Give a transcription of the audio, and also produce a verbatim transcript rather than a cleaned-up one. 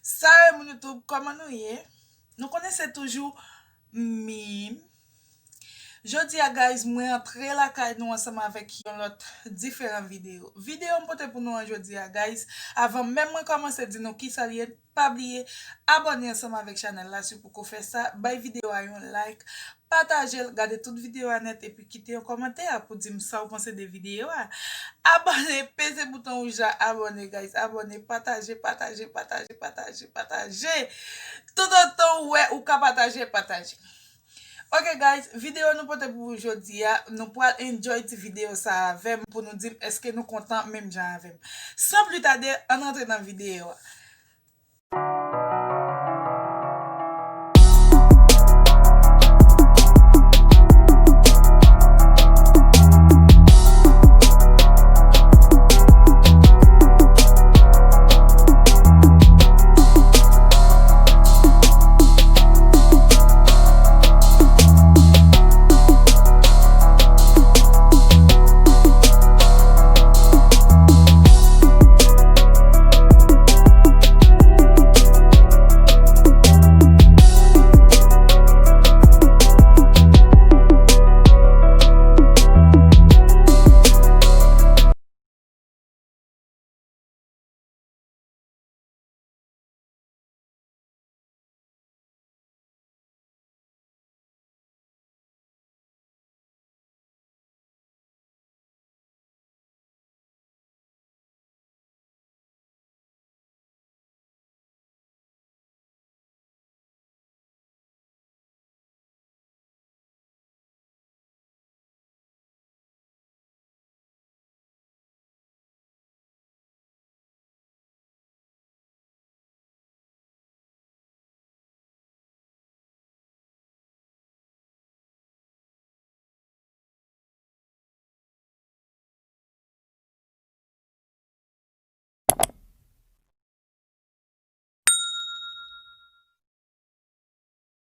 Salut moun YouTube, kòman nou ye? Nou konnen se toujou Mim. Jodi a, guys, mwen antre lakay nou ansanm avèk yon lòt diferan videyo. Videyo m pote pou nou an jodi a, guys, avan menm mwen kòmanse di nou kisa l ye, pa bliye abòne ansanm avèk chanèl la si w poko fè sa, bay videyo a yon like, pataje l, gade tout videyo a nèt epi kite yon kòmantè pou di m sa w panse de videyo a. Abòne, peze bouton wouj la, abòne, guys, abòne, pataje, pataje, pataje, pataje, pataje. Toutotan w wè ou ka pataje, pataje. Ok, guys, videyo nou pote pou jodi a, nou pral enjoy ti videyo sa avè m pou nou di m èske nou kontan menm jan avè m. San pli tade, ann antre nan videyo a.